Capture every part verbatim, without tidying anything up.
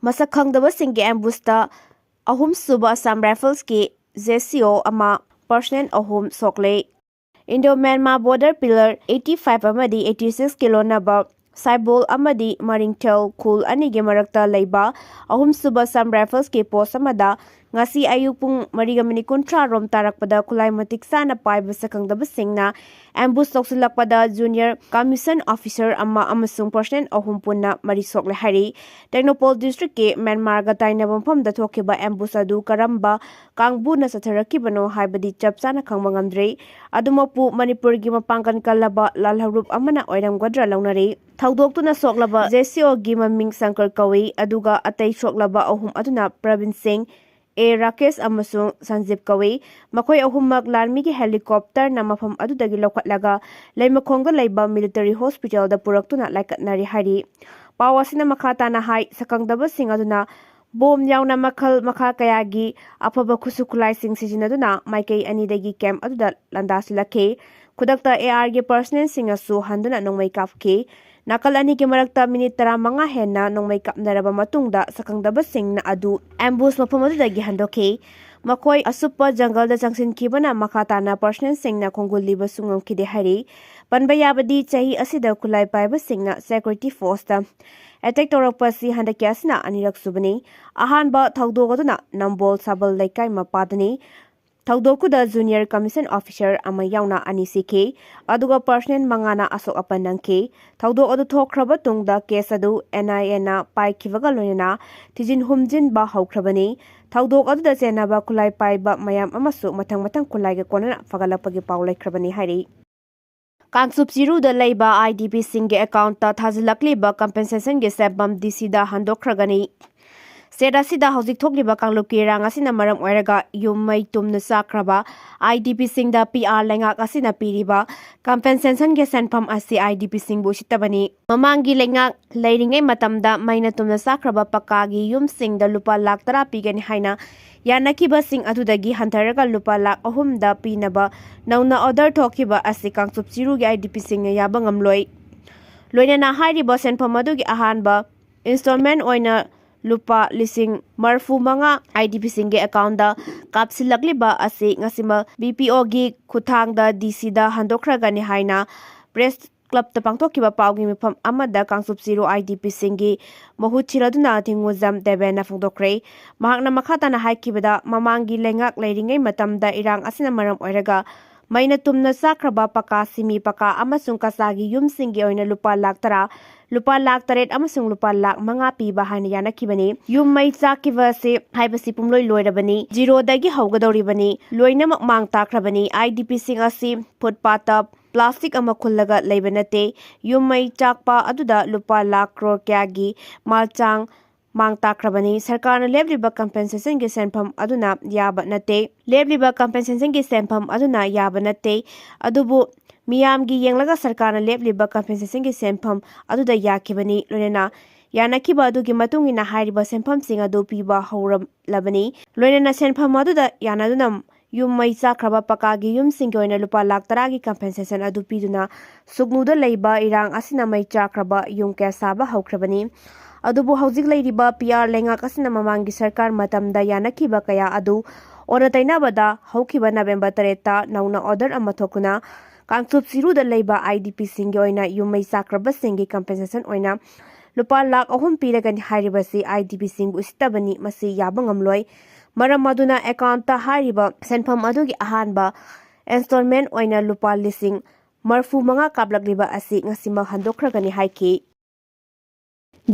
ꯃꯁꯛ ꯈꯪꯗꯕꯁꯤꯡꯒꯤ ꯑꯦꯝꯕꯨꯁꯇ ꯑꯍꯨꯝꯁꯨꯕ ꯑꯁꯥꯝ ꯔꯥꯏꯐꯜꯁꯀꯤ ꯖꯦ ꯁꯤ ꯑꯣ ꯑꯃ, ꯄꯔꯁꯅꯦꯜ ꯑꯍꯨꯝ ꯁꯣꯛꯂꯦ꯫ Indo Myanmar border pillar eighty five ꯑꯃꯗꯤ ꯑꯩꯠꯇꯤ ꯁꯤꯛꯁꯀꯤ ꯂꯣꯟꯅꯕ ꯁꯥꯏꯕꯣꯜ ꯑꯃꯗꯤ ꯃꯔꯤꯡꯊꯦꯜ ꯈꯨꯜ ꯑꯅꯤꯒꯤ ꯃꯔꯛꯇ ꯂꯩꯕ ꯑꯍꯨꯝꯁꯨꯕ ꯑꯁꯥꯝ ꯔꯥꯏꯐꯜꯁꯀꯤ ꯄꯣꯁ ꯑꯃꯗ ꯉꯁꯤ ꯑꯌꯨꯛ ꯄꯨꯡ ꯃꯔꯤꯒ ꯃꯤꯅꯤꯠ ꯀꯨꯟꯊ꯭ꯔꯥ ꯔꯣꯝ ꯇꯥꯔꯛꯄꯗ ꯈꯨꯠꯂꯥꯏ ꯃꯇꯤꯛ ꯆꯥꯅ ꯄꯥꯏꯕ ꯁꯛꯈꯪꯗꯕꯁꯤꯡꯅ ꯑꯦꯝꯕꯨꯁ ꯇꯧꯁꯤꯜꯂꯛꯄꯗ ꯖꯨꯅꯤꯌꯔ ꯀꯃꯤꯁꯟ ꯑꯣꯐꯤꯁꯔ ꯑꯃ ꯑꯃꯁꯨꯡ ꯄꯔꯁꯅꯦꯜ ꯑꯍꯨꯝ ꯄꯨꯟꯅ ꯃꯔꯤ ꯁꯣꯛꯂꯦ ꯍꯥꯏꯔꯤ꯫ ꯇꯦꯡꯅꯧꯄꯜ ꯗꯤꯁꯇ꯭ꯔꯤꯛꯀꯤ ꯃ꯭ꯌꯥꯟꯃꯥꯔꯒ ꯇꯥꯏꯅꯕ ꯃꯐꯝꯗ ꯊꯣꯛꯈꯤꯕ ꯑꯦꯝꯕꯨꯁ ꯑꯗꯨ ꯀꯔꯝꯕ ꯀꯥꯡꯕꯨꯅ ꯆꯠꯊꯔꯛꯈꯤꯕꯅꯣ ꯍꯥꯏꯕꯗꯤ ꯆꯞ ꯆꯥꯅ ꯈꯪꯕ ꯉꯝꯗ꯭ꯔꯤ꯫ ꯑꯗꯨꯃꯛꯄꯨ ꯃꯅꯤꯄꯨꯔꯒꯤ ꯃꯄꯥꯡꯒꯜ ꯀꯜꯂꯕ ꯂꯥꯜ ꯍꯧꯔꯨꯞ ꯑꯃꯅ ꯑꯣꯏꯔꯝꯒꯗ꯭ꯔꯥ ꯂꯧꯅꯔꯤ꯫ ꯊꯧꯗꯣꯛꯇꯨꯅ ꯁꯣꯛꯂꯕ ꯖꯦ ꯁꯤ ꯑꯣꯒꯤ ꯃꯃꯤꯡ ꯁꯪꯀꯔ ꯀꯧꯏ, ꯑꯗꯨꯒ ꯑꯇꯩ ꯁꯣꯛꯂꯕ ꯑꯍꯨꯝ ꯑꯗꯨꯅ ꯄ꯭ꯔꯕꯤꯟ ꯁꯤꯡ, ꯑꯦ ꯔꯥꯀꯦꯁ ꯑꯃꯁꯨꯡ ꯁꯟꯖꯤꯞ ꯀꯧꯏ꯫ ꯃꯈꯣꯏ ꯑꯍꯨꯝꯃꯛ ꯂꯥꯟꯃꯤꯒꯤ ꯍꯦꯂꯤꯀꯣꯞꯇꯔꯅ ꯃꯐꯝ ꯑꯗꯨꯗꯒꯤ ꯂꯧꯈꯠꯂꯒ ꯂꯩꯃꯈꯣꯡꯗ ꯂꯩꯕ ꯃꯤꯂꯤꯇꯔꯤ ꯍꯣꯁꯄꯤꯇꯥꯜꯗ ꯄꯨꯔꯛꯇꯨꯅ ꯂꯥꯏꯀꯠꯅꯔꯤ ꯍꯥꯏꯔꯤ꯫ ꯄꯥꯎ ꯑꯁꯤꯅ ꯃꯈꯥ ꯇꯥꯅ ꯍꯥꯏ, ꯁꯛꯈꯪꯗꯕꯁꯤꯡ ꯑꯗꯨꯅ ꯕꯣꯝ ꯌꯥꯎꯅ ꯃꯈꯜ ꯃꯈꯥ ꯀꯌꯥꯒꯤ ꯑꯐꯕ ꯈꯨꯠꯁꯨ ꯈꯨꯠꯂꯥꯏꯁꯤꯡ ꯁꯤꯖꯤꯟꯅꯗꯨꯅ ꯃꯥꯏꯀꯩ ꯑꯅꯤꯗꯒꯤ ꯀꯦꯝꯞ ꯑꯗꯨꯗ ꯂꯥꯟꯗꯥꯁꯤꯜꯂꯛꯈꯤ꯫ ꯈꯨꯗꯛꯇ ꯑꯦ ꯑꯥꯔꯒꯤ ꯄꯔꯁꯅꯦꯜꯁꯤꯡꯅꯁꯨ ꯍꯟꯗꯨꯅ ꯅꯣꯡꯃꯩ ꯀꯥꯞꯈꯤ꯫ ꯅꯥꯀꯜ ꯑꯅꯤꯒꯤ ꯃꯔꯛꯇ ꯃꯤꯅꯤꯠ ꯇꯔꯥꯃꯉꯥ ꯍꯦꯟꯅ ꯅꯣꯡꯃꯩ ꯀꯥꯞꯅꯔꯕ ꯃꯇꯨꯡꯗ ꯁꯛꯈꯪꯗꯕꯁꯤꯡꯅ ꯑꯗꯨ ꯑꯦꯝꯕꯨꯁ ꯃꯐꯝ ꯑꯗꯨꯗꯒꯤ ꯍꯟꯗꯣꯛꯈꯤ꯫ ꯃꯈꯣꯏ ꯑꯁꯨꯞꯄ ꯖꯪꯒꯜꯗ ꯆꯪꯁꯤꯟꯈꯤꯕꯅ ꯃꯈꯥ ꯇꯥꯅ ꯄꯔꯁꯅꯦꯜꯁꯤꯡꯅ ꯈꯣꯡꯒꯨꯜ ꯂꯤꯕꯁꯨ ꯉꯝꯈꯤꯗꯦ ꯍꯥꯏꯔꯤ꯫ ꯄꯟꯕ ꯌꯥꯕꯗꯤ, ꯆꯍꯤ ꯑꯁꯤꯗ ꯈꯨꯠꯂꯥꯏ ꯄꯥꯏꯕꯁꯤꯡꯅ ꯁꯦꯀ꯭ꯌꯨꯔꯤꯇꯤ ꯐꯣꯔꯁꯇ ꯑꯦꯇꯦꯛ ꯇꯧꯔꯛꯄ ꯑꯁꯤ ꯍꯟꯗꯛꯀꯤ ꯑꯁꯤꯅ ꯑꯅꯤꯔꯛ ꯁꯨꯕꯅꯤ꯫ ꯑꯍꯥꯟꯕ ꯊꯧꯗꯣꯛ ꯑꯗꯨꯅ ꯅꯝꯕꯣꯜ ꯁꯥꯕꯜ ꯂꯩꯀꯥꯏ ꯃꯄꯥꯗꯅꯤ꯫ ꯊꯧꯗꯣꯛꯇꯨꯗ ꯖꯨꯅꯤꯌꯔ ꯀꯃꯤꯁꯟ ꯑꯣꯐꯤꯁꯔ ꯑꯃ ꯌꯥꯎꯅ ꯑꯅꯤ ꯁꯤꯈꯤ, ꯑꯗꯨꯒ ꯄꯔꯁꯅꯦꯜ ꯃꯉꯥꯅ ꯑꯁꯣꯛ ꯑꯄꯟ ꯅꯪꯈꯤ꯫ ꯊꯧꯗꯣꯛ ꯑꯗꯨ ꯊꯣꯛꯈ꯭ꯔꯕ ꯇꯨꯡꯗ ꯀꯦꯁ ꯑꯗꯨ ꯑꯦꯟ ꯑꯥꯏ ꯑꯦꯅ ꯄꯥꯏꯈꯤꯕꯒ ꯂꯣꯏꯅꯅ ꯊꯤꯖꯤꯟ ꯍꯨꯝꯖꯤꯟꯕ ꯍꯧꯈ꯭ꯔꯕꯅꯤ꯫ ꯊꯧꯗꯣꯛ ꯑꯗꯨꯗ ꯆꯦꯟꯅꯕ ꯈꯨꯠꯂꯥꯏ ꯄꯥꯏꯕ ꯃꯌꯥꯝ ꯑꯃꯁꯨ ꯃꯊꯪ ꯃꯊꯪ ꯈꯨꯠꯂꯥꯏꯒ ꯀꯣꯟꯅꯅ ꯐꯒꯠꯂꯛꯄꯒꯤ ꯄꯥꯎ ꯂꯩꯈ꯭ꯔꯕꯅꯤ ꯍꯥꯏꯔꯤ꯫ ꯀꯥꯡꯆꯨꯞ ꯆꯤꯔꯨꯗ ꯂꯩꯕ ꯑꯥꯏ ꯗꯤ ꯄꯤꯁꯤꯡꯒꯤ ꯑꯦꯀꯥꯎꯟꯠꯇ ꯊꯥꯖꯤꯜꯂꯛꯂꯤꯕ ꯀꯝꯄꯦꯟꯁꯦꯁꯟꯒꯤ ꯁꯦꯟꯐꯝ ꯗꯤ ꯁꯤꯗ ꯍꯟꯗꯣꯛꯈ꯭ꯔꯒꯅꯤ꯫ ꯁ꯭ꯇꯦꯠ ꯑꯁꯤꯗ ꯍꯧꯖꯤꯛ ꯊꯣꯛꯂꯤꯕ ꯀꯥꯡꯂꯨꯞꯀꯤ ꯏꯔꯥꯡ ꯑꯁꯤꯅ ꯃꯔꯝ ꯑꯣꯏꯔꯒ ꯌꯨꯝ ꯃꯩ ꯇꯨꯝꯅ ꯆꯥꯛꯈ꯭ꯔꯕ ꯑꯥꯏ ꯗꯤ ꯄꯤꯁꯤꯡꯗ ꯄꯤ ꯑꯥꯔ ꯂꯩꯉꯥꯛ ꯑꯁꯤꯅ ꯄꯤꯔꯤꯕ ꯀꯝꯄꯦꯟꯁꯦꯁꯟꯒꯤ ꯁꯦꯟꯐꯝ ꯑꯁꯤ ꯑꯥꯏ ꯗꯤ ꯄꯤꯁꯤꯡꯕꯨ ꯎꯁꯤꯠꯇꯕꯅꯤ꯫ ꯃꯃꯥꯡꯒꯤ ꯂꯩꯉꯥꯛ ꯂꯩꯔꯤꯉꯩ ꯃꯇꯝꯗ ꯃꯩꯅ ꯇꯨꯝꯅ ꯆꯥꯛꯈ꯭ꯔꯕ ꯄꯛꯀꯥꯒꯤ ꯌꯨꯝꯁꯤꯡꯗ ꯂꯨꯄꯥ ꯂꯥꯈ ꯇꯔꯥ ꯄꯤꯒꯅꯤ ꯍꯥꯏꯅ ꯌꯥꯅꯈꯤꯕꯁꯤꯡ ꯑꯗꯨꯗꯒꯤ ꯍꯟꯊꯔꯒ ꯂꯨꯄꯥ ꯂꯥꯈ ꯑꯍꯨꯝꯗ ꯄꯤꯅꯕ ꯅꯧꯅ ꯑꯣꯔꯗꯔ ꯊꯣꯛꯈꯤꯕ ꯑꯁꯤ ꯀꯥꯡꯆꯨꯞ ꯆꯤꯔꯨꯒꯤ ꯑꯥꯏ ꯗꯤ ꯄꯤꯁꯤꯡꯅ ꯌꯥꯕ ꯉꯝꯂꯣꯏ꯫ ꯂꯣꯏꯅꯅ ꯍꯥꯏꯔꯤꯕ ꯁꯦꯟꯐꯝ ꯑꯗꯨꯒꯤ ꯑꯍꯥꯟꯕ ꯏꯟꯁꯇꯣꯜꯃꯦꯟ ꯑꯣꯏꯅ ꯂꯨꯄꯥ ꯂꯤꯁꯤꯡ ꯃꯔꯤꯐꯨ ꯃꯉꯥ IDPꯁꯤꯡꯒꯤ ꯑꯦꯀꯥꯎꯟꯗ ꯀꯥꯞꯁꯤꯜꯂꯛꯂꯤꯕ ꯑꯁꯤ ꯉꯁꯤꯃꯛ BPOꯒꯤ ꯈꯨꯠꯊꯥꯡꯗ DCꯗ ꯍꯟꯗꯣꯛꯈ꯭ꯔꯒꯅꯤ ꯍꯥꯏꯅ ꯄ꯭ꯔꯦꯁ ꯀ꯭ꯂꯕꯇ ꯄꯥꯡꯊꯣꯛꯈꯤꯕ ꯄꯥꯎꯒꯤ ꯃꯤꯐꯝ ꯑꯃꯗ ꯀꯥꯡꯆꯨꯞ ꯆꯤꯔꯨ IDPꯁꯤꯡꯒꯤ ꯃꯍꯨꯠ ꯁꯤꯜꯂꯗꯨꯅ ꯊꯤꯡꯉꯨꯖꯝ ꯗꯦꯕꯦꯟꯅ ꯐꯣꯡꯗꯣꯛꯈ꯭ꯔꯦ꯫ ꯃꯍꯥꯛꯅ ꯃꯈꯥ ꯇꯥꯅ ꯍꯥꯏꯈꯤꯕꯗ, ꯃꯃꯥꯡꯒꯤ ꯂꯩꯉꯥꯛ ꯂꯩꯔꯤꯉꯩ ꯃꯇꯝꯗ ꯏꯔꯥꯡ ꯑꯁꯤꯅ ꯃꯔꯝ ꯑꯣꯏꯔꯒ ꯃꯩꯅ ꯇꯨꯝꯅ ꯆꯥꯛꯈ꯭ꯔꯕ ꯄꯀꯥ, ꯁꯤꯃꯤ ꯄꯀꯥ ꯑꯃꯁꯨꯡ ꯀꯆꯥꯒꯤ ꯌꯨꯝꯁꯤꯡꯒꯤ ꯑꯣꯏꯅ ꯂꯨꯄꯥ ꯂꯥꯈ ꯇꯔꯥ, ꯂꯨꯄꯥ ꯂꯥꯈ ꯇꯔꯦꯠ ꯑꯃꯁꯨꯡ ꯂꯨꯄꯥ ꯂꯥꯈ ꯃꯉꯥ ꯄꯤꯕ ꯍꯥꯏꯅ ꯌꯥꯅꯈꯤꯕꯅꯤ꯫ ꯌꯨꯝ ꯃꯩ ꯆꯥꯛꯈꯤꯕ ꯑꯁꯤ ꯍꯥꯏꯕꯁꯤ ꯄꯨꯝꯂꯣꯏ ꯂꯣꯏꯔꯕꯅꯤ, ꯖꯤꯔꯣꯗꯒꯤ ꯍꯧꯒꯗꯧꯔꯤꯕꯅꯤ, ꯂꯣꯏꯅꯃꯛ ꯃꯥꯡ ꯇꯥꯛꯈ꯭ꯔꯕꯅꯤ꯫ IDPꯁꯤꯡ ꯑꯁꯤ ꯐꯨꯠꯄꯥꯠꯇ ꯄ꯭ꯂꯥꯁꯇꯤꯛ ꯑꯃ ꯈꯨꯜꯂꯒ ꯂꯩꯕ ꯅꯠꯇꯦ꯫ ꯌꯨꯝ ꯃꯩ ꯆꯥꯛꯄ ꯑꯗꯨꯗ ꯂꯨꯄꯥ ꯂꯥꯈ ꯀ꯭ꯔꯣꯔ ꯀꯌꯥꯒꯤ ꯃꯥꯜꯆꯥꯡ ꯃꯥꯡ ꯇꯥꯛꯈ꯭ꯔꯕꯅꯤ꯫ ꯁꯔꯀꯥꯔꯅ ꯂꯦꯞꯂꯤꯕ compensationꯒꯤ ꯁꯦꯟꯐꯝ ꯑꯗꯨꯅ ꯌꯥꯕ ꯅꯠꯇꯦ꯫ ꯂꯦꯞꯂꯤꯕ compensationꯒꯤ ꯁꯦꯟꯐꯝ ꯑꯗꯨꯅ ꯌꯥꯕ ꯅꯠꯇꯦ꯫ ꯑꯗꯨꯕꯨ ꯃꯤꯌꯥꯝꯒꯤ ꯌꯦꯡꯂꯒ ꯁꯔꯀꯥꯔꯅ ꯂꯦꯞꯂꯤꯕ compensationꯒꯤ ꯁꯦꯟꯐꯝ ꯑꯗꯨꯗ ꯌꯥꯈꯤꯕꯅꯤ꯫ ꯂꯣꯏꯅꯅ ꯌꯥꯅꯈꯤꯕ ꯑꯗꯨꯒꯤ ꯃꯇꯨꯡ ꯏꯟꯅ ꯍꯥꯏꯔꯤꯕ ꯁꯦꯟꯐꯝꯁꯤꯡ ꯑꯗꯨ ꯄꯤꯕ ꯍꯧꯔꯝꯂꯕꯅꯤ꯫ ꯂꯣꯏꯅꯅ ꯁꯦꯟꯐꯝ ꯑꯗꯨꯗ ꯌꯥꯅꯗꯨꯅ ꯌꯨꯝ ꯃꯩ ꯆꯥꯛꯈ꯭ꯔꯕ ꯄꯀꯥꯒꯤ ꯌꯨꯝꯁꯤꯡꯒꯤ ꯑꯣꯏꯅ ꯂꯨꯄꯥ ꯂꯥꯈ ꯇꯔꯥꯒꯤ compensation ꯑꯗꯨ ꯄꯤꯗꯨꯅ ꯁꯨꯛꯅꯨꯗ ꯂꯩꯕ ꯏꯔꯥꯡ ꯑꯁꯤꯅ ꯃꯩ ꯆꯥꯛꯈ꯭ꯔꯕ ꯌꯨꯝ ꯀꯌꯥ ꯁꯥꯕ ꯍꯧꯈ꯭ꯔꯕꯅꯤ꯫ ꯑꯗꯨꯕꯨ ꯍꯧꯖꯤꯛ ꯂꯩꯔꯤꯕ PR ꯂꯩꯉꯥꯛ ꯑꯁꯤꯅ ꯃꯃꯥꯡꯒꯤ ꯁꯔꯀꯥꯔ ꯃꯇꯝꯗ ꯌꯥꯅꯈꯤꯕ ꯀꯌꯥ ꯑꯗꯨ ꯑꯣꯟꯅ ꯇꯩꯅꯕꯗ ꯍꯧꯈꯤꯕ ꯅꯕꯦꯝꯕꯔ ꯇꯔꯦꯠꯇ ꯅꯧꯅ order ꯑꯃ ꯊꯣꯛꯇꯨꯅ ꯀꯥꯡꯆꯨꯞ ꯆꯤꯔꯨꯗ ꯂꯩꯕ IDPꯁꯤꯡꯒꯤ ꯑꯣꯏꯅ ꯌꯨꯝ ꯃꯩ ꯆꯥꯛꯈ꯭ꯔꯕꯁꯤꯡꯒꯤ compensation ꯑꯣꯏꯅ ꯂꯨꯄꯥ ꯂꯥꯈ ꯑꯍꯨꯝ ꯄꯤꯔꯒꯅꯤ ꯍꯥꯏꯔꯤꯕꯁꯤ IDPꯁꯤꯡꯕꯨ ꯎꯁꯤꯠꯇꯕꯅꯤ꯫ ꯃꯁꯤ ꯌꯥꯕ ꯉꯝꯂꯣꯏ꯫ ꯃꯔꯝ ꯑꯗꯨꯅ accountꯇ ꯍꯥꯏꯔꯤꯕ ꯁꯦꯟꯐꯝ ꯑꯗꯨꯒꯤ ꯑꯍꯥꯟꯕ installment ꯑꯣꯏꯅ ꯂꯨꯄꯥ ꯂꯤꯁꯤꯡ ꯃꯔꯤꯐꯨ ꯃꯉꯥ ꯀꯥꯞꯂꯛꯂꯤꯕ ꯑꯁꯤ ꯉꯁꯤꯃꯛ ꯍꯟꯗꯣꯛꯈ꯭ꯔꯒꯅꯤ ꯍꯥꯏꯈꯤ꯫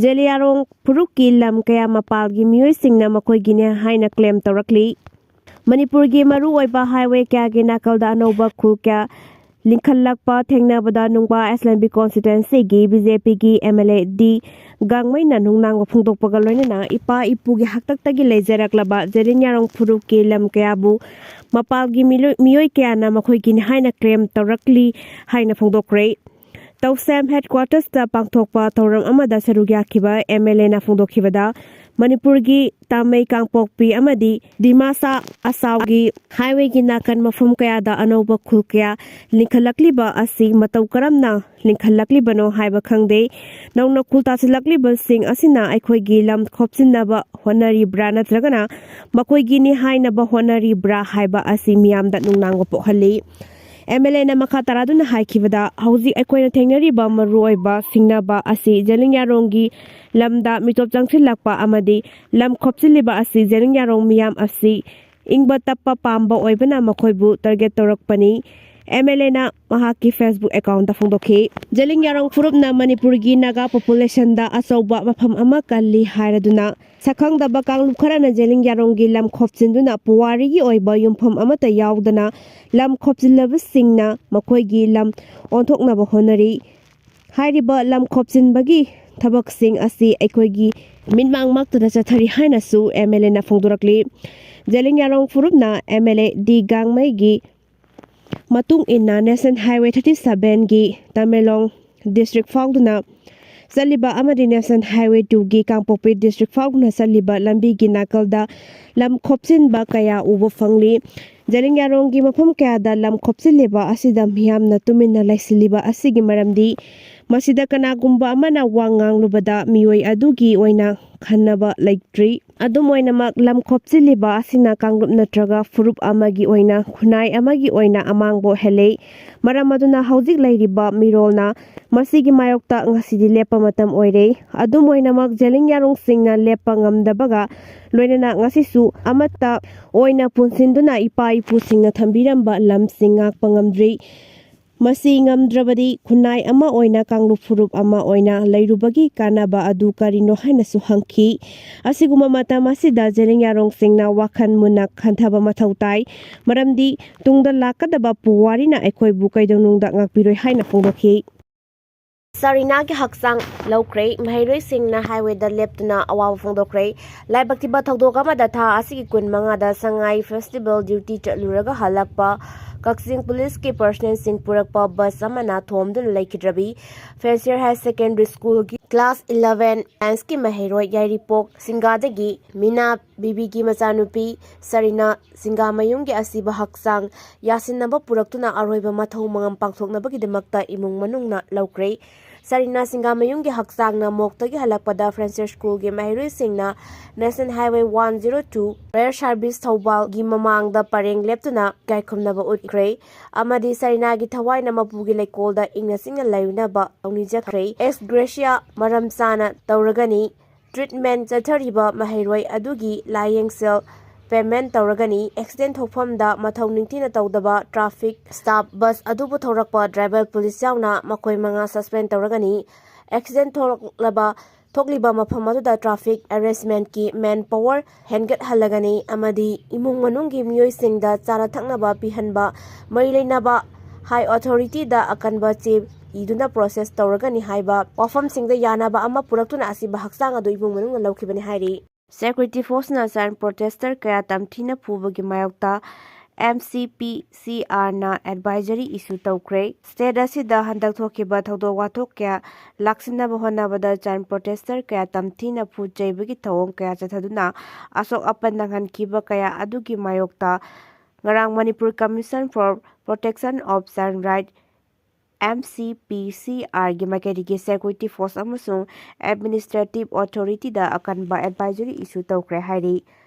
ꯖꯦꯂꯤꯌꯥꯡꯔꯣꯡ ꯐꯨꯔꯨꯞꯀꯤ ꯂꯝ ꯀꯌꯥ ꯃꯄꯥꯜꯒꯤ ꯃꯤꯑꯣꯏꯁꯤꯡꯅ ꯃꯈꯣꯏꯒꯤꯅꯤ ꯍꯥꯏꯅ claim ꯇꯧꯔꯛꯂꯤ꯫ ꯃꯅꯤꯄꯨꯔꯒꯤ ꯃꯔꯨꯑꯣꯏꯕ highway ꯀꯌꯥꯒꯤ ꯅꯥꯀꯜꯗ ꯑꯅꯧꯕ ꯈꯨꯜ ꯀꯌꯥ ꯂꯤꯡꯈꯠꯂꯛꯄ ꯊꯦꯡꯅꯕꯗ ꯅꯨꯡꯕꯥ assembly constituencyꯒꯤ BJPꯒꯤ MLA ꯗꯤ ꯒꯥꯡꯃꯩꯅ ꯅꯨꯡꯅꯥꯡꯕ ꯐꯣꯡꯗꯣꯛꯄꯒ ꯂꯣꯏꯅꯅ ꯏꯄꯥ ꯏꯄꯨꯒꯤ ꯍꯥꯛꯇꯛꯇꯒꯤ ꯂꯩꯖꯔꯛꯂꯕ ꯖꯦꯂꯤꯌꯥꯡꯔꯣꯡ ꯐꯨꯔꯨꯞꯀꯤ ꯂꯝ ꯀꯌꯥꯕꯨ ꯃꯄꯥꯜꯒꯤ ꯃꯤꯂꯣꯏ-, ꯃꯤꯑꯣꯏ ꯀꯌꯥꯅ ꯃꯈꯣꯏꯒꯤꯅꯤ ꯍꯥꯏꯅ claim ꯇꯧꯔꯛꯂꯤ ꯍꯥꯏꯅ ꯐꯣꯡꯗꯣꯛꯈ꯭ꯔꯦ꯫ ꯇꯧꯁꯦꯝ headquartersꯇ ꯄꯥꯡꯊꯣꯛꯄ ꯊꯧꯔꯝ ꯑꯃꯗ ꯁꯔꯨꯛ ꯌꯥꯈꯤꯕ MLAꯅ ꯐꯣꯡꯗꯣꯛꯈꯤꯕꯗ, ꯃꯅꯤꯄꯨꯔꯒꯤ ꯇꯥꯃꯩ ꯀꯥꯡꯄꯣꯛꯄꯤ ꯑꯃꯗꯤ ꯗꯤꯃꯥꯁꯥ ꯑꯁꯥꯎꯒꯤ highwayꯒꯤ ꯅꯥꯀꯟ ꯃꯐꯝ ꯀꯌꯥꯗ ꯑꯅꯧꯕ ꯈꯨꯜ ꯀꯌꯥ ꯂꯤꯡꯈꯠꯂꯛꯂꯤꯕ ꯑꯁꯤ ꯃꯇꯧ ꯀꯔꯝꯅ ꯂꯤꯡꯈꯠꯂꯛꯂꯤꯕꯅꯣ ꯍꯥꯏꯕ ꯈꯪꯗꯦ꯫ ꯅꯧꯅ ꯈꯨꯜ ꯇꯥꯁꯤꯜꯂꯛꯂꯤꯕꯁꯤꯡ ꯑꯁꯤꯅ ꯑꯩꯈꯣꯏꯒꯤ ꯂꯝ ꯈꯣꯞꯆꯤꯟꯅꯕ ꯍꯣꯠꯅꯔꯤꯕ꯭ꯔꯥ ꯅꯠꯇ꯭ꯔꯒꯅ ꯃꯈꯣꯏꯒꯤꯅꯤ ꯍꯥꯏꯅꯕ ꯍꯣꯠꯅꯔꯤꯕ꯭ꯔꯥ ꯍꯥꯏꯕ ꯑꯁꯤ ꯃꯤꯌꯥꯝꯗ ꯅꯨꯡꯅꯥꯡꯕ ꯄꯣꯛꯍꯜꯂꯤ꯫ MLAꯅ ꯃꯈꯥ ꯇꯥꯔꯗꯨꯅ ꯍꯥꯏꯈꯤꯕꯗ, ꯍꯧꯖꯤꯛ ꯑꯩꯈꯣꯏꯅ ꯊꯦꯡꯅꯔꯤꯕ ꯃꯔꯨꯑꯣꯏꯕ ꯁꯤꯡꯅꯕ ꯑꯁꯤ ꯖꯦꯂꯤꯌꯥꯡꯔꯣꯡꯒꯤ ꯂꯝꯗ ꯃꯤꯇꯣꯞ ꯆꯪꯁꯤꯜꯂꯛꯄ ꯑꯃꯗꯤ ꯂꯝ ꯈꯣꯞꯆꯤꯜꯂꯤꯕ ꯑꯁꯤ ꯖꯦꯂꯤꯌꯥꯡꯔꯣꯡ ꯃꯤꯌꯥꯝ ꯑꯁꯤ ꯏꯪꯕ ꯇꯞꯄ ꯄꯥꯝꯕ ꯑꯣꯏꯕꯅ ꯃꯈꯣꯏꯕꯨ target ꯇꯧꯔꯛꯄꯅꯤ꯫ MLAꯅ ꯃꯍꯥꯛꯀꯤ Facebook accountꯇ ꯐꯣꯡꯗꯣꯛꯈꯤ꯫ ꯖꯦꯂꯤꯌꯥꯡꯔꯣꯡ ꯐꯨꯔꯨꯞꯅ ꯃꯅꯤꯄꯨꯔꯒꯤ ꯅꯥꯒꯥ populationꯗ ꯑꯆꯧꯕ ꯃꯐꯝ ꯑꯃ ꯀꯜꯂꯤ ꯍꯥꯏꯔꯗꯨꯅ ꯁꯛꯈꯪꯗꯕ ꯀꯥꯡꯂꯨꯞ ꯈꯔꯅ ꯖꯦꯂꯤꯌꯥꯡꯔꯣꯡꯒꯤ ꯂꯝ ꯈꯣꯞꯆꯤꯟꯗꯨꯅ ꯄꯨꯋꯥꯔꯤꯒꯤ ꯑꯣꯏꯕ ꯌꯨꯝꯐꯝ ꯑꯃꯠꯇ ꯌꯥꯎꯗꯅ ꯂꯝ ꯈꯣꯞꯆꯤꯜꯂꯕꯁꯤꯡꯅ ꯃꯈꯣꯏꯒꯤ ꯂꯝ ꯑꯣꯟꯊꯣꯛꯅꯕ ꯍꯣꯠꯅꯔꯤ꯫ ꯍꯥꯏꯔꯤꯕ ꯂꯝ ꯈꯣꯞꯆꯤꯟꯕꯒꯤ ꯊꯕꯛꯁꯤꯡ ꯑꯁꯤ ꯑꯩꯈꯣꯏꯒꯤ ꯃꯤꯠꯃꯥꯡꯃꯛꯇꯗ ꯆꯠꯊꯔꯤ ꯍꯥꯏꯅꯁꯨ MLAꯅ ꯐꯣꯡꯗꯣꯔꯛꯂꯤ꯫ ꯖꯦꯂꯤꯌꯥꯡꯔꯣꯡ ꯐꯨꯔꯨꯞꯅ MLA ꯗꯤ ꯒꯥꯡꯃꯩꯒꯤ ꯃꯇꯨꯡ ꯏꯟꯅ National Highway thirty sevenꯒꯤ Tamenglong district ꯐꯥꯎꯗꯨꯅ ꯆꯠꯂꯤꯕ ꯑꯃꯗꯤ National Highway twoꯒꯤ ꯀꯥꯡꯄꯣꯛꯄꯤ district ꯐꯥꯎꯗꯨꯅ ꯆꯠꯂꯤꯕ ꯂꯝꯕꯤꯒꯤ ꯅꯥꯀꯜꯗ ꯂꯝ ꯈꯣꯞꯆꯤꯟꯕ ꯀꯌꯥ ꯎꯕ ꯐꯪꯂꯤ꯫ ꯖꯦꯂꯤꯌꯥꯡꯔꯣꯡꯒꯤ ꯃꯐꯝ ꯀꯌꯥꯗ ꯂꯝ ꯈꯣꯞꯆꯤꯜꯂꯤꯕ ꯑꯁꯤꯗ ꯃꯤꯌꯥꯝꯅ ꯇꯨꯃꯤꯟꯅ ꯂꯩꯁꯤꯜꯂꯤꯕ ꯑꯁꯤꯒꯤ ꯃꯔꯝꯗꯤ ꯃꯁꯤꯗ ꯀꯅꯥꯒꯨꯝꯕ ꯑꯃꯅ ꯋꯥ ꯉꯥꯡꯂꯨꯕꯗ ꯃꯤꯑꯣꯏ ꯑꯗꯨꯒꯤ ꯑꯣꯏꯅ ꯈꯟꯅꯕ ꯂꯩꯇ꯭ꯔꯤ꯫ ꯑꯗꯨꯝ ꯑꯣꯏꯅꯃꯛ, ꯂꯝ ꯈꯣꯞꯆꯤꯜꯂꯤꯕ ꯑꯁꯤꯅ ꯀꯥꯡꯂꯨꯞ ꯅꯠꯇ꯭ꯔꯒ ꯐꯨꯔꯨꯞ ꯑꯃꯒꯤ ꯑꯣꯏꯅ, ꯈꯨꯟꯅꯥꯏ ꯑꯃꯒꯤ ꯑꯣꯏꯅ ꯑꯃꯥꯡꯕ ꯑꯣꯏꯍꯜꯂꯤ꯫ ꯃꯔꯝ ꯑꯗꯨꯅ ꯍꯧꯖꯤꯛ ꯂꯩꯔꯤꯕ ꯃꯤꯔꯣꯜꯅ ꯃꯁꯤꯒꯤ ꯃꯥꯌꯣꯛꯇ ꯉꯁꯤꯗꯤ ꯂꯦꯞꯄ ꯃꯇꯝ ꯑꯣꯏꯔꯦ꯫ ꯑꯗꯨꯝ ꯑꯣꯏꯅꯃꯛ, ꯖꯦꯂꯤꯌꯥꯡꯔꯣꯡꯁꯤꯡꯅ ꯂꯦꯞꯄ ꯉꯝꯗꯕꯒ ꯂꯣꯏꯅꯅ ꯉꯁꯤꯁꯨ ꯑꯃꯠꯇ ꯑꯣꯏꯅ ꯄꯨꯟꯁꯤꯟꯗꯨꯅ ꯏꯄꯥ ꯏꯄꯨꯁꯤꯡꯅ ꯊꯝꯕꯤꯔꯝꯕ ꯂꯝꯁꯤꯡ ꯉꯥꯛꯄ ꯉꯝꯗ꯭ꯔꯤ꯫ ꯃꯁꯤ ꯉꯝꯗ꯭ꯔꯕꯗꯤ ꯈꯨꯟꯅꯥꯏ ꯑꯃ ꯑꯣꯏꯅ ꯀꯥꯡꯂꯨꯞ ꯐꯨꯔꯨꯞ ꯑꯃ ꯑꯣꯏꯅ ꯂꯩꯔꯨꯕꯒꯤ ꯀꯥꯟꯅꯕ ꯑꯗꯨ ꯀꯔꯤꯅꯣ ꯍꯥꯏꯅꯁꯨ ꯍꯪꯈꯤ꯫ ꯑꯁꯤꯒꯨꯝꯕ ꯃꯇꯝ ꯑꯁꯤꯗ ꯖꯦꯂꯤꯌꯥꯡꯔꯣꯡꯁꯤꯡꯅ ꯋꯥꯈꯜ ꯃꯨꯟꯅ ꯈꯟꯊꯕ ꯃꯊꯧ ꯇꯥꯏ, ꯃꯔꯝꯗꯤ ꯇꯨꯡꯗ ꯂꯥꯛꯀꯗꯕ ꯄꯨꯋꯥꯔꯤꯅ ꯑꯩꯈꯣꯏꯕꯨ ꯀꯩꯗꯧꯅꯨꯡꯗ ꯉꯥꯛꯄꯤꯔꯣꯏ ꯍꯥꯏꯅ ꯐꯣꯡꯗꯣꯛꯈꯤ꯫ ꯁꯔꯤꯅꯥꯒꯤ ꯍꯛꯆꯥꯡ ꯂꯧꯈ꯭ꯔꯦ꯫ ꯃꯍꯩꯔꯣꯏꯁꯤꯡꯅ highwayꯗ ꯂꯦꯞꯇꯨꯅ ꯑꯋꯥꯕ ꯐꯣꯡꯗꯣꯛꯈ꯭ꯔꯦ꯫ ꯂꯥꯏꯕꯛ ꯊꯤꯕ ꯊꯧꯗꯣꯛ ꯑꯃꯗ ꯊꯥ ꯑꯁꯤꯒꯤ ꯀꯨꯟ ꯃꯉꯥꯗ ꯁꯉꯥꯏ festival duty ꯆꯠꯂꯨꯔꯒ ꯍꯜꯂꯛꯄ ꯀꯛꯆꯤꯡ ꯄꯨꯂꯤꯁꯀꯤ ꯄꯔꯁꯅꯦꯜꯁꯤꯡ ꯄꯨꯔꯛꯄ ꯕꯁ ꯑꯃꯅ ꯊꯣꯝꯗꯨꯅ ꯂꯩꯈꯤꯗ꯭ꯔꯕꯤ ꯐꯦꯟꯁꯤꯌꯔ ꯍꯥꯏꯌꯔ ꯁꯦꯀꯦꯟꯗꯔꯤ ꯁ꯭ꯀꯨꯜꯒꯤ ꯀ꯭ꯂꯥꯁ ꯏꯂꯚꯦꯟ ꯁꯥꯏꯟꯁꯀꯤ ꯃꯍꯩꯔꯣꯏ ꯌꯥꯏꯔꯤꯄꯣꯛ ꯁꯤꯡꯒꯥꯗꯒꯤ ꯃꯤꯅꯥ ꯕꯤꯕꯤꯒꯤ ꯃꯆꯥꯅꯨꯄꯤ ꯁꯔꯤꯅꯥ ꯁꯤꯡꯒꯥꯃꯌꯨꯝꯒꯤ ꯑꯁꯤꯕ ꯍꯛꯆꯥꯡ ꯌꯥꯁꯤꯟꯅꯕ ꯄꯨꯔꯛꯇꯨꯅ ꯑꯔꯣꯏꯕ ꯃꯊꯧ ꯃꯉꯝ ꯄꯥꯡꯊꯣꯛꯅꯕꯒꯤꯗꯃꯛꯇ ꯏꯃꯨꯡ ꯃꯅꯨꯡꯅ ꯂꯧꯈ꯭ꯔꯦ꯫ ꯁꯔꯤꯅꯥ ꯁꯤꯡꯒꯥꯃꯌꯨꯝꯒꯤ ꯍꯛꯆꯥꯡꯅ ꯃꯣꯛꯇꯒꯤ ꯍꯜꯂꯛꯄꯗ ꯐ꯭ꯔꯦꯟꯁꯤꯌꯔ ꯁ꯭ꯀꯨꯜꯒꯤ ꯃꯍꯩꯔꯣꯏꯁꯤꯡꯅ national highway one zero two fire service ꯊꯧꯕꯥꯜꯒꯤ ꯃꯃꯥꯡꯗ ꯄꯔꯦꯡ ꯂꯦꯞꯇꯨꯅ ꯏꯀꯥꯏꯈꯨꯝꯅꯕ ꯎꯠꯈ꯭ꯔꯦ ꯑꯃꯗꯤ ꯁꯔꯤꯅꯥꯒꯤ ꯊꯋꯥꯏꯅ ꯃꯄꯨꯒꯤ ꯂꯩꯀꯣꯜꯗ ꯏꯪꯅ ꯆꯤꯛꯅ ꯂꯩꯅꯕ ꯇꯧꯅꯤꯖꯈ꯭ꯔꯦ꯫ ꯑꯦꯛꯁ ꯒ꯭ꯔꯦꯁꯤꯌꯥ ꯃꯔꯝ ꯆꯥꯅ ꯇꯧꯔꯒꯅꯤ꯫ ꯇ꯭ꯔꯤꯠꯃꯦꯟ ꯆꯠꯊꯔꯤꯕ ꯃꯍꯩꯔꯣꯏ ꯑꯗꯨꯒꯤ ꯂꯥꯏꯌꯦꯡ ꯁꯦꯜ ꯄꯦꯃꯦꯟ ꯇꯧꯔꯒꯅꯤ꯫ ꯑꯦꯛꯁꯤꯗꯦꯟ ꯊꯣꯛꯐꯝꯗ ꯃꯊꯧ ꯅꯤꯡꯊꯤꯅ ꯇꯧꯗꯕ ꯇ꯭ꯔꯥꯐꯤꯛ ꯁ꯭ꯇꯥꯐ, ꯕꯁ ꯑꯗꯨꯕꯨ ꯊꯧꯔꯛꯄ ꯗ꯭ꯔꯥꯏꯚꯔ, ꯄꯨꯂꯤꯁ ꯌꯥꯎꯅ ꯃꯈꯣꯏ ꯃꯉꯥ ꯁꯁꯄꯦꯟ ꯇꯧꯔꯒꯅꯤ꯫ ꯑꯦꯛꯁꯤꯗꯦꯟ ꯊꯣꯛꯂꯛꯂꯕ ꯊꯣꯛꯂꯤꯕ ꯃꯐꯝ ꯑꯗꯨꯗ ꯇ꯭ꯔꯥꯐꯤꯛ ꯑꯦꯔꯦꯟꯖꯃꯦꯟꯠꯀꯤ ꯃꯦꯟ ꯄꯥꯋꯔ ꯍꯦꯟꯒꯠꯍꯜꯂꯒꯅꯤ ꯑꯃꯗꯤ ꯏꯃꯨꯡ ꯃꯅꯨꯡꯒꯤ ꯃꯤꯑꯣꯏꯁꯤꯡꯗ ꯆꯥꯅ ꯊꯛꯅꯕ ꯄꯤꯍꯟꯕ ꯃꯔꯤ ꯂꯩꯅꯕ ꯍꯥꯏ ꯑꯣꯊꯣꯔꯤꯇꯤꯗ ꯑꯀꯟꯕ ꯆꯦ ꯏꯗꯨꯅ ꯄ꯭ꯔꯣꯁꯦꯁ ꯇꯧꯔꯒꯅꯤ ꯍꯥꯏꯕ ꯋꯥꯐꯝꯁꯤꯡꯗ ꯌꯥꯅꯕ ꯑꯃ ꯄꯨꯔꯛꯇꯨꯅ ꯑꯁꯤꯕ ꯍꯛꯆꯥꯡ ꯑꯗꯨ ꯏꯃꯨꯡ ꯃꯅꯨꯡꯅ ꯂꯧꯈꯤꯕꯅꯤ ꯍꯥꯏꯔꯤ꯫ ꯁꯦꯀ꯭ꯌꯨꯔꯤꯇꯤ ꯐꯣꯔꯁꯅ ꯆꯥꯏꯜ ꯄ꯭ꯔꯣꯇꯦꯁꯇꯔ ꯀꯌꯥ ꯇꯝꯊꯤꯅ ꯐꯨꯕꯒꯤ ꯃꯥꯌꯣꯛꯇ ꯑꯦꯝ ꯁꯤ ꯄꯤ ꯁꯤ ꯑꯥꯔꯅ ꯑꯦꯗꯚꯥꯏꯖꯔꯤ ꯏꯁꯨ ꯇꯧꯈ꯭ꯔꯦ꯫ ꯁ꯭ꯇꯦꯠ ꯑꯁꯤꯗ ꯍꯟꯗꯛ ꯊꯣꯛꯈꯤꯕ ꯊꯧꯗꯣꯛ ꯋꯥꯊꯣꯛ ꯀꯌꯥ ꯂꯥꯛꯁꯤꯟꯅꯕ ꯍꯣꯠꯅꯕꯗ ꯆꯥꯏꯜ ꯄ꯭ꯔꯣꯇꯦꯁꯇꯔ ꯀꯌꯥ ꯇꯝꯊꯤꯅ ꯐꯨ ꯆꯩꯕꯒꯤ ꯊꯧꯑꯣꯡ ꯀꯌꯥ ꯆꯠꯊꯗꯨꯅ ꯑꯁꯣꯛ ꯑꯄꯟ ꯅꯪꯍꯟꯈꯤꯕ ꯀꯌꯥ ꯑꯗꯨꯒꯤ ꯃꯥꯌꯣꯛꯇ ꯉꯔꯥꯡ Manipur commission for protection of child right, M C P C ꯑꯥꯔꯒꯤ ꯃꯥꯏꯀꯩꯗꯒꯤ ꯁꯦꯀ꯭ꯌꯨꯔꯤꯇꯤ ꯐꯣꯔꯁ ꯑꯃꯁꯨꯡ ꯑꯦꯗꯃꯤꯅꯤꯁꯇ꯭ꯔꯦꯇꯤꯚ ꯑꯣꯊꯣꯔꯤꯇꯤꯗ ꯑꯀꯟꯕ ꯑꯦꯗꯚꯥꯏꯖꯔꯤ ꯏꯁꯨ ꯇꯧꯈ꯭ꯔꯦ ꯍꯥꯏꯔꯤ꯫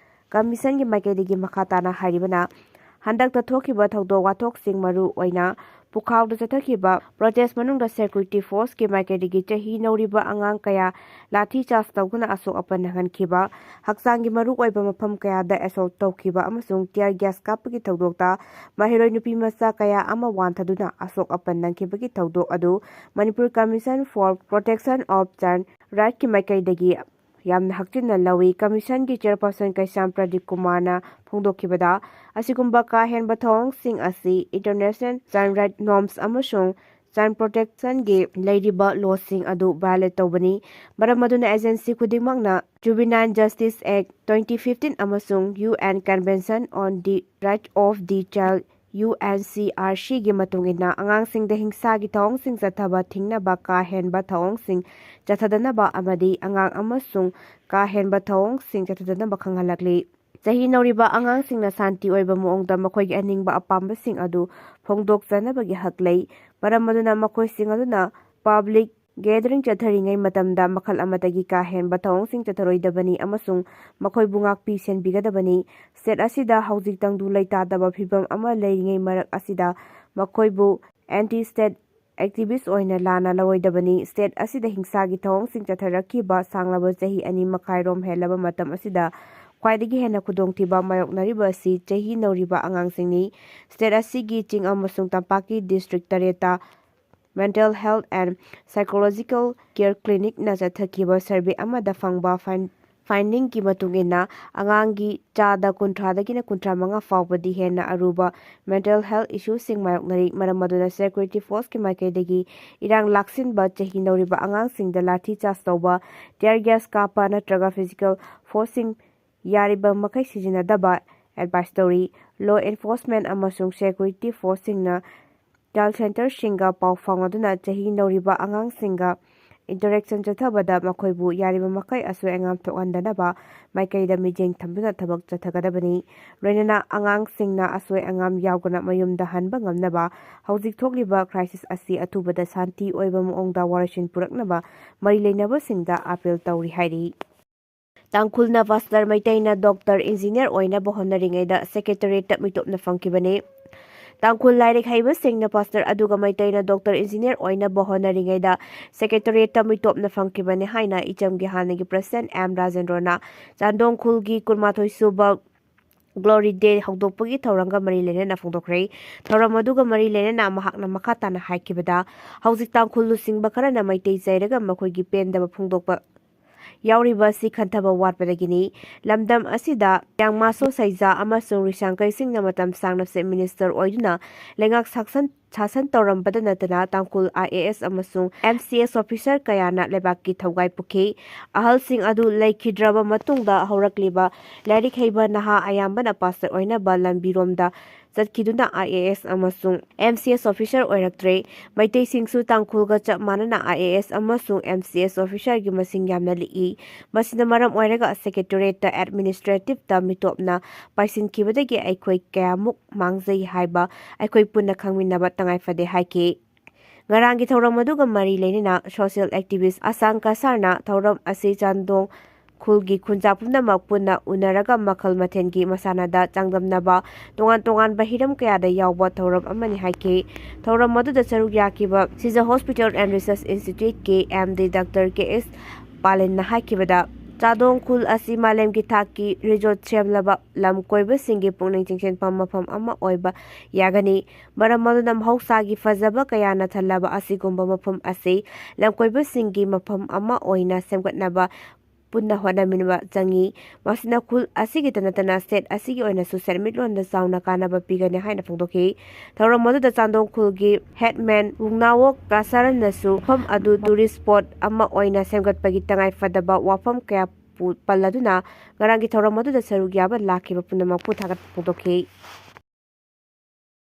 ꯀꯃꯤꯁꯟꯒꯤ ꯃꯥꯏꯀꯩꯗꯒꯤ ꯃꯈꯥ ꯇꯥꯅ ꯍꯥꯏꯔꯤꯕꯅ, ꯍꯟꯗꯛꯇ ꯊꯣꯛꯈꯤꯕ ꯊꯧꯗꯣꯛ ꯋꯥꯊꯣꯛꯁꯤꯡ, ꯃꯔꯨ ꯑꯣꯏꯅ ꯄꯨꯈꯥꯎꯗ ꯆꯠꯊꯈꯤꯕ ꯄ꯭ꯔꯣꯇꯦꯁ ꯃꯅꯨꯡꯗ ꯁꯦꯀ꯭ꯌꯨꯔꯤꯇꯤ ꯐꯣꯔꯁꯀꯤ ꯃꯥꯏꯀꯩꯗꯒꯤ ꯆꯍꯤ ꯅꯧꯔꯤꯕ ꯑꯉꯥꯡ ꯀꯌꯥ ꯂꯥꯊꯤ ꯆꯥꯔꯖ ꯇꯧꯗꯨꯅ ꯑꯁꯣꯛ ꯑꯄꯟ ꯅꯪꯍꯟꯈꯤꯕ, ꯍꯛꯆꯥꯡꯒꯤ ꯃꯔꯨꯑꯣꯏꯕ ꯃꯐꯝ ꯀꯌꯥꯗ ꯑꯦꯁꯣꯜꯠ ꯇꯧꯈꯤꯕ ꯑꯃꯁꯨꯡ ꯇꯤꯌꯔ ꯒ꯭ꯌꯥꯁ ꯀꯥꯞꯄꯒꯤ ꯊꯧꯗꯣꯛꯇ ꯃꯍꯩꯔꯣꯏ ꯅꯨꯄꯤ ꯃꯆꯥ ꯀꯌꯥ ꯑꯃ ꯋꯥꯟꯊꯗꯨꯅ ꯑꯁꯣꯛ ꯑꯄꯟ ꯅꯪꯈꯤꯕꯒꯤ ꯊꯧꯗꯣꯛ ꯑꯗꯨ Manipur commission for protection of child ꯔꯥꯏꯠꯀꯤ ꯃꯥꯏꯀꯩꯗꯒꯤ ꯌꯥꯝꯅ ꯍꯛꯆꯤꯟꯅ ꯂꯧꯏ꯫ ꯀꯃꯤꯁꯟꯒꯤ ꯆꯦꯌꯔꯄꯔꯁꯟ ꯀꯩꯁꯥꯝ ꯄ꯭ꯔꯗꯤꯞ ꯀꯨꯃꯥꯔꯅ ꯐꯣꯡꯗꯣꯛꯈꯤꯕꯗ, ꯑꯁꯤꯒꯨꯝꯕ ꯀꯥ ꯍꯦꯟꯕ ꯊꯧꯑꯣꯡꯁꯤꯡ ꯑꯁꯤ ꯏꯟꯇꯔꯅꯦꯁꯅꯦꯜ ꯆꯥꯏꯜ ꯔꯥꯏꯠ ꯅꯣꯔꯝꯁ ꯑꯃꯁꯨꯡ ꯆꯥꯏꯜ ꯄ꯭ꯔꯣꯇꯦꯛꯁꯟꯒꯤ ꯂꯩꯔꯤꯕ ꯂꯣꯁꯤꯡ ꯑꯗꯨ ꯚꯥꯏꯑꯣꯂꯦꯠ ꯇꯧꯕꯅꯤ꯫ ꯃꯔꯝ ꯑꯗꯨꯅ ꯑꯦꯖꯦꯟꯁꯤ ꯈꯨꯗꯤꯡꯃꯛꯅ Juvenile Justice Act twenty fifteen ꯑꯃꯁꯨꯡ U N Convention on the Right of the Child UNCRCꯒꯤ ꯃꯇꯨꯡ ꯏꯟꯅ, ꯑꯉꯥꯡꯁꯤꯡꯗ ꯍꯤꯡꯁꯥꯒꯤ ꯊꯧꯑꯣꯡꯁꯤꯡ ꯆꯠꯊꯕ ꯊꯤꯡꯅꯕ, ꯀꯥ ꯍꯦꯟꯕ ꯊꯧꯑꯣꯡꯁꯤꯡ ꯆꯠꯊꯗꯅꯕ ꯑꯃꯗꯤ ꯑꯉꯥꯡ ꯑꯃꯁꯨꯡ ꯀꯥ ꯍꯦꯟꯕ ꯊꯧꯑꯣꯡꯁꯤꯡ ꯆꯠꯊꯗꯅꯕ ꯈꯪꯍꯜꯂꯛꯂꯤ꯫ ꯆꯍꯤ ꯅꯧꯔꯤꯕ ꯑꯉꯥꯡꯁꯤꯡꯅ ꯁꯥꯟꯇꯤ ꯑꯣꯏꯕ ꯃꯑꯣꯡꯗ ꯃꯈꯣꯏꯒꯤ ꯑꯅꯤꯡꯕ ꯑꯄꯥꯝꯕꯁꯤꯡ ꯑꯗꯨ ꯐꯣꯡꯗꯣꯛꯆꯅꯕꯒꯤ ꯍꯛ ꯂꯩ꯫ ꯃꯔꯝ ꯑꯗꯨꯅ ꯃꯈꯣꯏꯁꯤꯡ ꯑꯗꯨꯅ public gathering ꯆꯠꯊꯔꯤꯉꯩ ꯃꯇꯝꯗ ꯃꯈꯜ ꯑꯃꯠꯇꯒꯤ ꯀꯥ ꯍꯦꯟꯕ ꯊꯧꯑꯣꯡꯁꯤꯡ ꯆꯠꯊꯔꯣꯏꯗꯕꯅꯤ ꯑꯃꯁꯨꯡ ꯃꯈꯣꯏꯕꯨ ꯉꯥꯛꯄꯤ ꯁꯦꯟꯕꯤꯒꯗꯕꯅꯤ꯫ State ꯑꯁꯤꯗ ꯍꯧꯖꯤꯛ ꯇꯪꯗꯨ ꯂꯩꯇꯥꯗꯕ ꯐꯤꯚꯝ ꯑꯃ ꯂꯩꯔꯤꯉꯩ ꯃꯔꯛ ꯑꯁꯤꯗ ꯃꯈꯣꯏꯕꯨ anti state activist ꯑꯣꯏꯅ ꯂꯥꯟꯅ ꯂꯧꯔꯣꯏꯗꯕꯅꯤ꯫ State ꯑꯁꯤꯗ ꯍꯤꯡꯁꯥꯒꯤ ꯊꯧꯑꯣꯡꯁꯤꯡ ꯆꯠꯊꯔꯛꯈꯤꯕ ꯁꯥꯡꯂꯕ ꯆꯍꯤ ꯑꯅꯤ ꯃꯈꯥꯏꯔꯣꯝ ꯍꯦꯜꯂꯕ ꯃꯇꯝ ꯑꯁꯤꯗ ꯈ꯭ꯋꯥꯏꯗꯒꯤ ꯍꯦꯟꯅ ꯈꯨꯗꯣꯡꯊꯤꯕ ꯃꯥꯌꯣꯛꯅꯔꯤꯕ ꯑꯁꯤ ꯆꯍꯤ ꯅꯧꯔꯤꯕ ꯑꯉꯥꯡꯁꯤꯡꯅꯤ꯫ State ꯑꯁꯤꯒꯤ ꯆꯤꯡ ꯑꯃꯁꯨꯡ ꯇꯝꯄꯥꯛꯀꯤ district ꯇꯔꯦꯠꯇ Mental Health and Psychological Care Clinicꯅ ꯆꯠꯊꯈꯤꯕ survey ꯑꯃꯗ ꯐꯪꯕ findingꯒꯤ ꯃꯇꯨꯡ ꯏꯟꯅ, ꯑꯉꯥꯡꯒꯤ ꯆꯥꯗ ꯀꯨꯟꯊ꯭ꯔꯥꯗꯒꯤꯅ ꯀꯨꯟꯊ꯭ꯔꯥ ꯃꯉꯥ ꯐꯥꯎꯕꯗꯤ ꯍꯦꯟꯅ ꯑꯔꯨꯕ mental health issueꯁꯤꯡ ꯃꯥꯌꯣꯛꯅꯔꯤ꯫ ꯃꯔꯝ ꯑꯗꯨꯅ security forceꯀꯤ ꯃꯥꯏꯀꯩꯗꯒꯤ ꯏꯔꯥꯡ ꯂꯥꯛꯁꯤꯟꯕ, ꯆꯍꯤ ꯅꯧꯔꯤꯕ ꯑꯉꯥꯡꯁꯤꯡꯗ ꯂꯥꯊꯤ ꯆꯥꯔꯖ ꯇꯧꯕ, tear gas ꯀꯥꯞꯄ ꯅꯠꯇ꯭ꯔꯒ physical forceꯁꯤꯡ ꯌꯥꯔꯤꯕ ꯃꯈꯩ ꯁꯤꯖꯤꯟꯅꯗꯕ advice ꯇꯧꯔꯤ꯫ Law enforcement ꯑꯃꯁꯨꯡ security forceꯁꯤꯡꯅ call centreꯁꯤꯡꯒ ꯄꯥꯎ ꯐꯥꯎꯅꯗꯨꯅ ꯆꯍꯤ ꯅꯧꯔꯤꯕ ꯑꯉꯥꯡꯁꯤꯡꯒ interaction ꯆꯠꯊꯕꯗ ꯃꯈꯣꯏꯕꯨ ꯌꯥꯔꯤꯕ ꯃꯈꯩ ꯑꯁꯣꯏ ꯑꯉꯥꯝ ꯊꯣꯛꯍꯟꯗꯅꯕ ꯃꯥꯏꯀꯩꯗ ꯃꯤꯠꯌꯦꯡ ꯊꯝꯗꯨꯅ ꯊꯕꯛ ꯆꯠꯊꯒꯗꯕꯅꯤ꯫ ꯂꯣꯏꯅꯅ ꯑꯉꯥꯡꯁꯤꯡꯅ ꯑꯁꯣꯏ ꯑꯉꯥꯝ ꯌꯥꯎꯗꯅ ꯃꯌꯨꯝꯗ ꯍꯟꯕ ꯉꯝꯅꯕ ꯍꯧꯖꯤꯛ ꯊꯣꯛꯂꯤꯕ crisis ꯑꯁꯤ ꯑꯊꯨꯕꯗ ꯁꯥꯟꯇꯤ ꯑꯣꯏꯕ ꯃꯑꯣꯡꯗ ꯋꯥꯔꯣꯏꯁꯤꯟ ꯄꯨꯔꯛꯅꯕ ꯃꯔꯤ ꯂꯩꯅꯕꯁꯤꯡꯗ appeal ꯇꯧꯔꯤ ꯍꯥꯏꯔꯤ꯫ ꯇꯥꯡꯈꯨꯜꯅ pastor, ꯃꯩꯇꯩꯅ doctor, engineer ꯑꯣꯏꯅꯕ ꯍꯣꯠꯅꯔꯤꯉꯩꯗ secretariatꯇ ꯃꯤꯇꯣꯞꯅ ꯐꯪꯈꯤꯕꯅꯤ꯫ ꯇꯥꯡꯈꯨꯜ ꯂꯥꯏꯔꯤꯛ ꯍꯩꯕꯁꯤꯡꯅ pastor ꯑꯗꯨꯒ ꯃꯩꯇꯩꯅ doctor, engineer ꯑꯣꯏꯅꯕ ꯍꯣꯠꯅꯔꯤꯉꯩꯗ secretariatꯇ ꯃꯤꯇꯣꯞꯅ ꯐꯪꯈꯤꯕꯅꯤ ꯍꯥꯏꯅ ꯏꯆꯝꯒꯤ ꯍꯥꯟꯅꯒꯤ president ꯑꯦꯝ ꯔꯥꯖꯦꯟꯗ꯭ꯔꯣꯅ ꯆꯥꯟꯗꯣꯡ ꯈꯨꯜꯒꯤ ꯀꯨꯟꯃꯥꯊꯣꯏ ꯁꯨꯕ Glory Day ꯍꯧꯗꯣꯛꯄꯒꯤ ꯊꯧꯔꯝꯒ ꯃꯔꯤ ꯂꯩꯅꯅ ꯐꯣꯡꯗꯣꯛꯈ꯭ꯔꯦ꯫ ꯊꯧꯔꯝ ꯑꯗꯨꯒ ꯃꯔꯤ ꯂꯩꯅꯅ ꯃꯍꯥꯛꯅ ꯃꯈꯥ ꯇꯥꯅ ꯍꯥꯏꯈꯤꯕꯗ, ꯍꯧꯖꯤꯛ ꯇꯥꯡꯈꯨꯜ ꯂꯨꯆꯤꯡꯕ ꯈꯔꯅ ꯃꯩꯇꯩ ꯆꯩꯔꯒ ꯃꯈꯣꯏꯒꯤ ꯄꯦꯟꯗꯕ ꯐꯣꯡꯗꯣꯛꯄ ꯌꯥꯎꯔꯤꯕ ꯑꯁꯤ ꯈꯟꯊꯕ ꯋꯥꯠꯄꯗꯒꯤꯅꯤ꯫ ꯂꯝꯗꯝ ꯑꯁꯤꯗ ꯌꯥꯡꯃꯥꯁꯣ ꯁꯩꯖꯥ ꯑꯃꯁꯨꯡ ꯔꯤꯁꯥꯡꯀꯩꯁꯤꯡꯅ ꯃꯇꯝ ꯁꯥꯡꯅ chief minister ꯑꯣꯏꯗꯨꯅ ꯂꯩꯉꯥꯛ ꯁꯥꯁꯟ, ꯁꯥꯁꯟ ꯇꯧꯔꯝꯕꯗ ꯅꯠꯇꯅ ꯇꯥꯡꯈꯨꯜ IAS ꯑꯃꯁꯨꯡ MCS officer ꯀꯌꯥꯅ ꯂꯩꯕꯥꯛꯀꯤ ꯊꯧꯒꯥꯏ ꯄꯨꯈꯤ꯫ ꯑꯍꯜꯁꯤꯡ ꯑꯗꯨ ꯂꯩꯈꯤꯗ꯭ꯔꯕ ꯃꯇꯨꯡꯗ ꯍꯧꯔꯛꯂꯤꯕ ꯂꯥꯏꯔꯤꯛ ꯍꯩꯕ ꯅꯍꯥ ꯑꯌꯥꯝꯕꯅ pastor ꯑꯣꯏꯅꯕ ꯂꯝꯕꯤꯔꯣꯝꯗ ꯆꯠꯈꯤꯗꯨꯅ ꯑꯥꯏ ꯑꯦ ꯑꯦꯁ ꯑꯃꯁꯨꯡ ꯑꯦꯝ ꯁꯤ ꯑꯦꯁ ꯑꯣꯐꯤꯁꯥꯔ ꯑꯣꯏꯔꯛꯇ꯭ꯔꯦ꯫ ꯃꯩꯇꯩꯁꯤꯡꯁꯨ ꯇꯥꯡꯈꯨꯜꯒ ꯆꯞ ꯃꯥꯟꯅꯅ ꯑꯥꯏ ꯑꯦ ꯑꯦꯁ ꯑꯃꯁꯨꯡ ꯑꯦꯝ ꯁꯤ ꯑꯦꯁ ꯑꯣꯐꯤꯁꯥꯔꯒꯤ ꯃꯁꯤꯡ ꯌꯥꯝꯅ ꯂꯤꯛꯏ꯫ ꯃꯁꯤꯅ ꯃꯔꯝ ꯑꯣꯏꯔꯒ ꯁꯦꯀ꯭ꯔꯦꯇꯔꯤꯌꯦꯠꯇ ꯑꯦꯗꯃꯤꯅꯤꯁꯇ꯭ꯔꯦꯇꯤꯞꯇ ꯃꯤꯇꯣꯞꯅ ꯄꯥꯏꯁꯤꯟꯈꯤꯕꯗꯒꯤ ꯑꯩꯈꯣꯏ ꯀꯌꯥꯃꯨꯛ ꯃꯥꯡꯖꯩ ꯍꯥꯏꯕ ꯑꯩꯈꯣꯏ ꯄꯨꯟꯅ ꯈꯪꯃꯤꯟꯅꯕ ꯇꯉꯥꯏ ꯐꯗꯦ ꯍꯥꯏꯈꯤ꯫ ꯉꯔꯥꯡꯒꯤ ꯊꯧꯔꯝ ꯑꯗꯨꯒ ꯃꯔꯤ ꯂꯩꯅꯅ ꯁꯣꯁꯤꯌꯦꯜ ꯑꯦꯛꯇꯤꯚꯤꯁ꯭ꯠ ꯑꯁꯥꯡ ꯀꯁꯥꯔꯅ ꯊꯧꯔꯝ ꯑꯁꯤ ꯆꯥꯟꯗꯣꯡ ꯈꯨꯜꯒꯤ ꯈꯨꯟꯖꯥ ꯄꯨꯝꯅꯃꯛ ꯄꯨꯟꯅ ꯎꯅꯔꯒ ꯃꯈꯜ ꯃꯊꯦꯜꯒꯤ ꯃꯁꯥꯟꯅꯗ ꯆꯥꯡꯗꯝꯅꯕ, ꯇꯣꯉꯥꯟ ꯇꯣꯉꯥꯟꯕ ꯍꯤꯔꯝ ꯀꯌꯥꯗ ꯌꯥꯎꯕ ꯊꯧꯔꯝ ꯑꯃꯅꯤ ꯍꯥꯏꯈꯤ꯫ ꯊꯧꯔꯝ ꯑꯗꯨꯗ ꯁꯔꯨꯛ ꯌꯥꯈꯤꯕ ꯁꯤꯖ ꯍꯣꯁꯄꯤꯇꯥꯜ ꯑꯦꯟ ꯔꯤꯁꯔꯆ ꯏꯟꯁꯇꯤꯇ꯭ꯌꯨꯠꯀꯤ M D doctor K S ꯄꯥꯂꯤꯟꯅ ꯍꯥꯏꯈꯤꯕꯗ, ꯆꯥꯗꯣꯡ ꯈꯨꯜ ꯑꯁꯤ ꯃꯥꯂꯦꯝꯒꯤ ꯊꯥꯛꯀꯤ ꯔꯤꯖꯣꯔꯠ ꯁꯦꯝꯂꯕ ꯂꯝ ꯀꯣꯏꯕꯁꯤꯡꯒꯤ ꯄꯨꯛꯅꯤꯡ ꯆꯤꯡꯁꯤꯟꯐꯝ ꯃꯐꯝ ꯑꯃ ꯑꯣꯏꯕ ꯌꯥꯒꯅꯤ꯫ ꯃꯔꯝ ꯑꯗꯨꯅ ꯃꯍꯧꯁꯥꯒꯤ ꯐꯖꯕ ꯀꯌꯥꯅ ꯊꯜꯂꯕ ꯑꯁꯤꯒꯨꯝꯕ ꯃꯐꯝ ꯑꯁꯤ ꯂꯝꯀꯣꯏꯕꯁꯤꯡꯒꯤ ꯃꯐꯝ ꯑꯃ ꯑꯣꯏꯅ ꯁꯦꯝꯒꯠꯅꯕ ꯄꯨꯟꯅ ꯍꯣꯠꯅꯃꯤꯟꯅꯕ ꯆꯪꯏ꯫ ꯃꯁꯤꯅ ꯈꯨꯜ ꯑꯁꯤꯒꯤꯇ ꯅꯠꯇꯅ ꯁ꯭ꯇꯦꯠ ꯑꯁꯤꯒꯤ ꯑꯣꯏꯅꯁꯨ ꯁꯦꯟꯃꯤꯠꯂꯣꯟꯗ ꯆꯥꯎꯅ ꯀꯥꯟꯅꯕ ꯄꯤꯒꯅꯤ ꯍꯥꯏꯅ ꯐꯣꯡꯗꯣꯛꯈꯤ꯫ ꯊꯧꯔꯝ ꯑꯗꯨꯗ ꯆꯥꯟꯗꯣꯡ ꯈꯨꯜꯒꯤ ꯍꯦꯗꯃꯦꯟ ꯋꯨꯡꯅꯥꯋꯣꯛ ꯀꯁꯥꯔꯟꯅꯁꯨ ꯃꯐꯝ ꯑꯗꯨ ꯇꯨꯔꯤꯁ꯭ꯠ ꯁ꯭ꯄꯣꯠ ꯑꯃ ꯑꯣꯏꯅ ꯁꯦꯝꯒꯠꯄꯒꯤ ꯇꯉꯥꯏ ꯐꯗꯕ ꯋꯥꯐꯝ ꯀꯌꯥ ꯄꯨ-, ꯄꯜꯂꯗꯨꯅ ꯉꯔꯥꯡꯒꯤ ꯊꯧꯔꯝ ꯑꯗꯨꯗ ꯁꯔꯨꯛ ꯌꯥꯕ ꯂꯥꯛꯈꯤꯕ ꯄꯨꯝꯅꯃꯛꯄꯨ ꯊꯥꯒꯠꯄ ꯐꯣꯡꯗꯣꯛꯈꯤ꯫